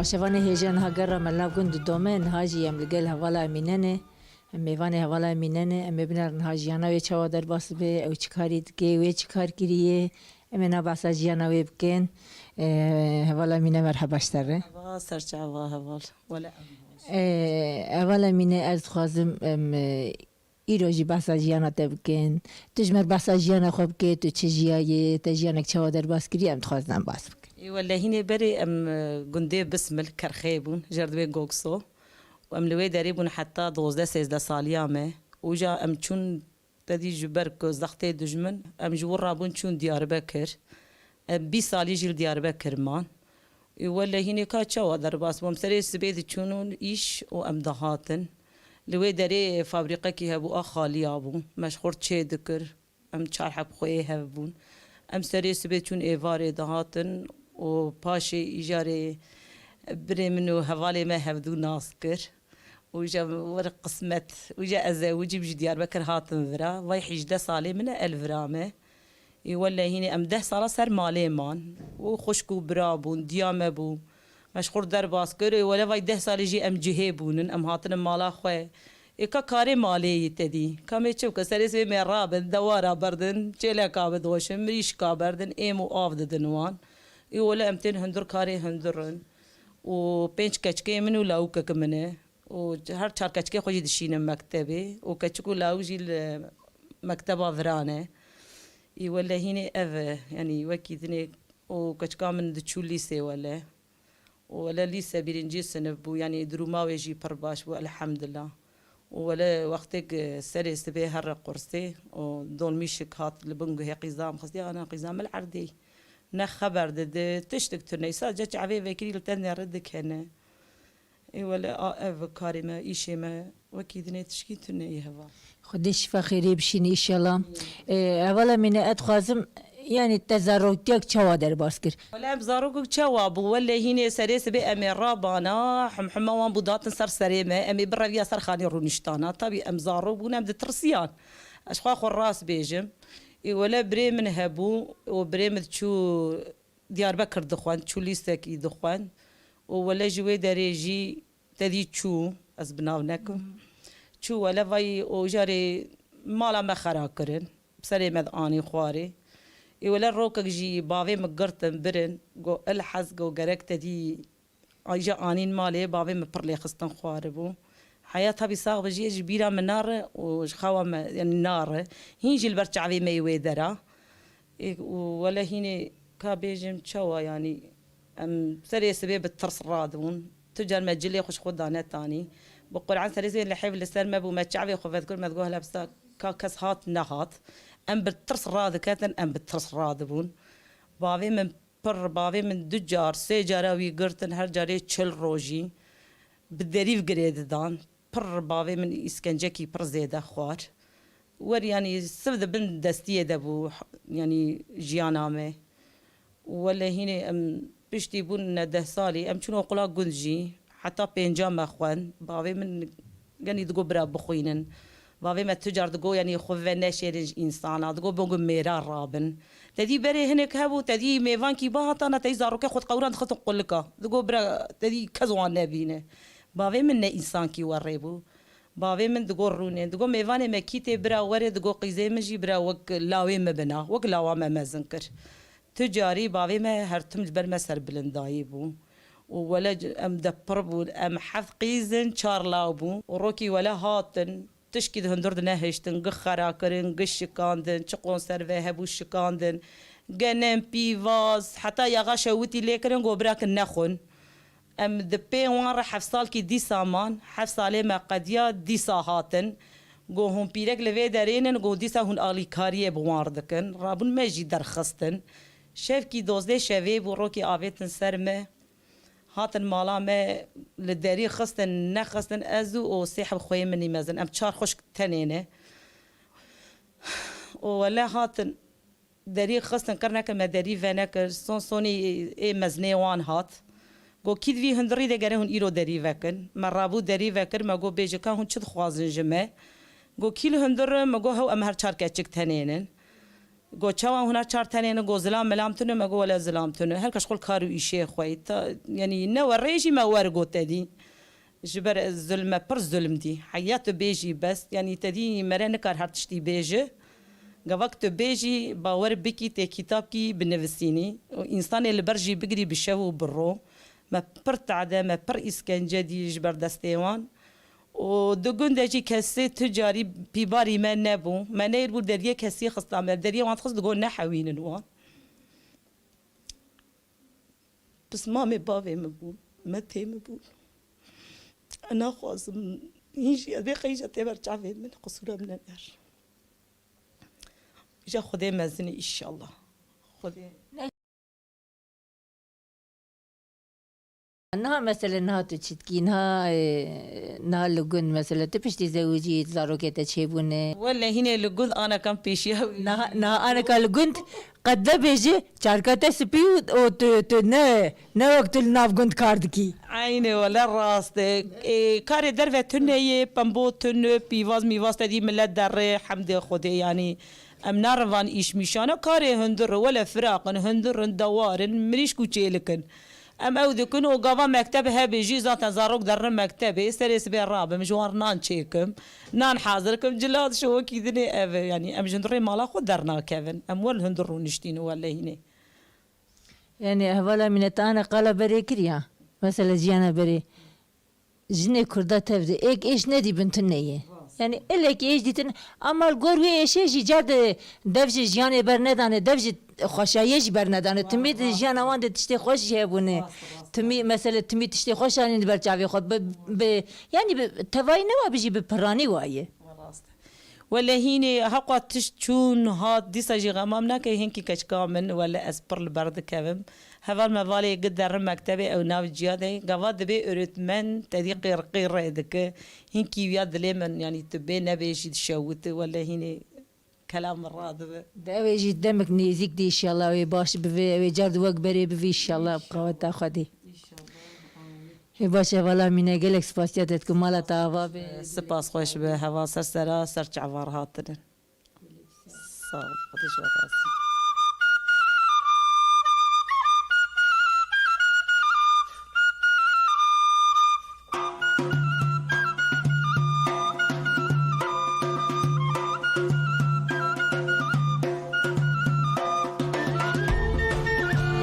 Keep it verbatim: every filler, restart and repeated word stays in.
Şevanê hêja niha gerra me nav gund didome, niha jî em li gel hevala Emîne ne. Em mêvanê hevala Emîne ne, em ê biner niha jiyana wê çawa derbas be, ew çi karî dike, wê çi kar kiriye. Em ê na behsa jiyana wê bikin. Ee, hevala Emîne merheba ji te re. Merheba, serçava heval. Wele em baş. Ee, hevala Emîne ez dixwazim em, e, Îro jî behsa jiyana te bikin. Tu ji me re behsa jiyana xwe bike, tu çi jiyayê, te jiyanek çawa derbas kiriye, em dixwazin em bas bikin. Ê wele hînê berê em, e, gundê Bismil Kerxê bûn, jerdibê Gokso. Û em li wê derê bûn heta dozdeh sêzdeh saliya me. Û ja em çûn te dî ji ber ku zextê dijmin, em ji wir rabûn çûn Diyarbekir. Em bîst salî jî li Diyarbekir man. Ê wele hînê ka çawa derbas bûm? Serê sibê diçûn îş û em dihatin. Li wê derê fabrîqekî hebû a xaliya bû. Me ji xwe çê dikir. Em çar heb xweyê hev bûn. Em serê sibê çûn êvarê dihatin û paşê îjarê birê min û hevalê me hevdû nas kir. Û îja wir qismet. Û îja ez zewicîm ji Diyarbekir hatim vira. Vay hîjdeh salê min e el vira me. Ê wele hînê em deh sala ser malê man. Û xwişk û bira bûn, diya me bû. Me ji xwe derbas kir. Ê wele vay deh salê jî em cihê bûnin. Em hatinin mala xwe. Ê ka karê malê yî te dî. Ka me çi bike? Serê sibê me rabin, dewara berdin, çêleka bidoşin, mirîşka berdin, êm û av didin wan. Ê wele em tên hundir karê hundir in. Û pênc keçikê min û lawikek min e. Û her çar keçikê xwe jî dişînin mektebê. Û keçik û lawik jî li mekteba vira ne. Ê wele hînê ev e. Yanî wekî dinê û keçika min diçû lîsê wele. Û wele lîse bîrincî sinif bû, yanî durûma wê jî pir baş bû, elhemdillah. Û wele wextêk, e, serê sibê here qursê û dolmîşik hat li bin guhê qîza em xistî, ana qîza min li erdê. Ne xeber dide, tiştik tune, sadece çavê vekirî li tenê re dikene. Ê wele a ev karê me, îşê me, wekî dinê tişkî tune yê heval. Xwedê şifa xêrê bişîne înşallah. Ee, hevala Emîne, ez dixwazim, yanî te zaroktiyak çawa derbas kir? Wele em zarokek çawa bû? Wele hînê serê sibê em ê rabana, himhima wan bû datin ser serê me, em ê bireviya ser xanî rûniştana. Tabî em zarok bûn, em ditirsiyan. Ez xwe xwe rast bêjim. Ê wele birê min hebû û birê min çû Diyarbekir dixwend, çû lîsekî dixwend û wele ji wê derê jî te dî çû, ez bi nav nekim. Çû wele vay û jarê mala me xera kirin, serê me de anî xwarê. Ê wele rokek jî bavê min girtin birin, got, Elhez, got, gerek te dî Ay, ji anîn malê, bavê min pir lê xistin xwaribû. Heya tabî sax be jî, ji bîra min nare û ji xewa me, yanî nare. Hîn jî li ber çavê me yê wê dera. Ê, û wele hînê ka bêjim çawa, yanî em serê sibê bi tirs radibûn. Tu car me cilê xwe ji xwe danetanî. Bi Quran serê sibê lihêv li ser me bû, me çavê xwe vedikir, me digot, hele bista ka kes hat nehat. Em bi tirs radiketin, em bi tirs radibûn. Bavê min Pir bavê min du car, sê cara wî girtin, her carê çil rojî bi derîv girê didan. Pir bavê min îskencekî pir zêde xwar. Wer, yanî siv di bin destiyê de bû, yanî jiyana me. Wele hînê em piştî bûn ne deh salî, em çûn oqula gund jî, heta pênca me xwend. Bavê min Genî digo bira bixwînin. Bavê me tu car digo, yanî xwe ve neşêrin ji însana. Digo bo ku mêra rabin. Te dî berê hinek hebû, te dî mêvankî bihatana, te dî zarokê xwe di qewran dixistin qulika. Digo bira, te dî kes wan nebîne. Bavê min ne însankî werê bû. Bavê min digo rûnê. Digo mêvanê me kî tê bira were, digo qîzê min jî bira wek lawê me bina. Wek lawa me mezin kir. Tu carî bavê me her tim ji ber me serbilindayî bû. Û wele c-, em de pir bûn, em heft qîz in, çar law bûn. Û rokî wele hatin, tişkî di hundir de nehiştin, gi xera kirin, gi şikandin, çi konserve hebû şikandin. Genem, pîvaz, heta yaxa şewitî lê kirin, got bira ki nexwin. Em di pê wan re heft salkî dîsa man, heft salê me qediya, dîsa hatin. Got hûn pîrek li vê derê nin, got dîsa hûn alîkariyê bi wan re dikin. Rabûn me jî derxistin. Şevkî dozdeh şevê bû, rokî avêtin ser me. Hatin mala me, li derî xistin, nexistin, ez û, û sê heb xweyê min î mezin. Em çar xwişk tenê ne. Û wele hatin. Derî xistin, kir nekir, me derî venekir. Son sonî ê mezinê wan hat. Got, kî di vî hundirî de gere hûn îro derî vekin. Me rabû derî vekir, me got, bêje ka hûn çi dixwazin ji me? Got, kî li hundir in? Me got, hew em her çar keçik tenênin. Go çawa hûna çar tenê ne, go zilam milam tune, me go wele zilam tune. Her kes xwe li kar û îşê xwe yî. Ta, yanî ne we rê jî me wer go te dî. Ji ber zulm, me pir zulm dî. Heya tu bêjî bes, yanî te dî mere nikar her tiştî bêje. Gava ku tu bêjî, bawer bikî, tê kitap kî, binivisînî. Û însanê li ber jî bigirî bi şev û bi ro. Me pir tade, me pir îskence dî ji ber destê wan. Û di gund de jî kesê tu carî pîbarî me nebû. Me neyr bû deriyê kesî xista me. Deriyê wan dixist digo nehewînin wan. Pismamê bavê min bûn. Me tê min bûn. Ez naxwazim hîn jî ez vê qeyîja tê ber çavê min qisûra min nener. Îja Xwedê mezin e, înşallah. Xwedê. Niha mesele niha tu çi dikî? Niha, e, niha li gund mesele tu piştî zewicî, zarokê te çêbûne? Wele hînê li gund anekam pêşiya wî. Niha, niha aneka li gund qet vebêje çarka te spî û, û tu, tu ne, ne wek tu li nav gund kar dikî. Eynê wele rast e. E, karê derve tune ye, pembo tune, pîvaz mîvaz te dî milet derê, hemdê Xwedê yanî. Em narin van îş mîşana, karê hundir, wele firaq in, hundir in, dewar in, mirîşk û çêlik in. Em ew dikin û gava mekteb hebe jî zaten zarok derin mektebê, serê sibê rabim, ji wan nan çêkim, nan hazir kim, cila dişo wekî dinê ev e. Yanî em ji hundirê mala xwe dernakevin. Em wel hundir rûniştîn û welehînê. Yanî hevala mînetane qala berê kiriya. Mesela jiyana berê. Jinê Kurda tev de êk êş nedîbin tune ye. Rast. Yanî ilek êş dîtin, ama li gor wê êşê jî car de dev ji jiyanê bernedane, dev ji xweşayiyê jî bernedane. Timî di jiyana wan de tiştê xweş jî hebûne. Rast, rast. Timî, mesele timî tiştê xweş anîn li ber çavê xwe. Bi, bi, yanî bi tevayî ne wa bijî, bi piranî wa ye. Rast. Wele hînê heqa tişt çûn hat, dîsa jî xemam nake, hinkî keçika min, wele ez pir li ber dikevim. Heval mevalê gi derin mektebê ew nav ciya de, gava dibê öğretmen te dî qêr qêr rê dike. Hinkî wiya dilê min, yanî tu bê nebê jî dişewite, wele hînê kelam min radibe. De ew ê jî demik nêzîk dî, înşallah wê baş bivê, ew ê car di wek berê bivî, înşallah, bi qaweta Xwedê. Înşallah. Ê baş, hevala mîne, gelek spasiya te dikim, mala te ava be. Spas xweş be, heval ser sera, ser çava re hatine. Sağ ol, Xwedê ji we razî.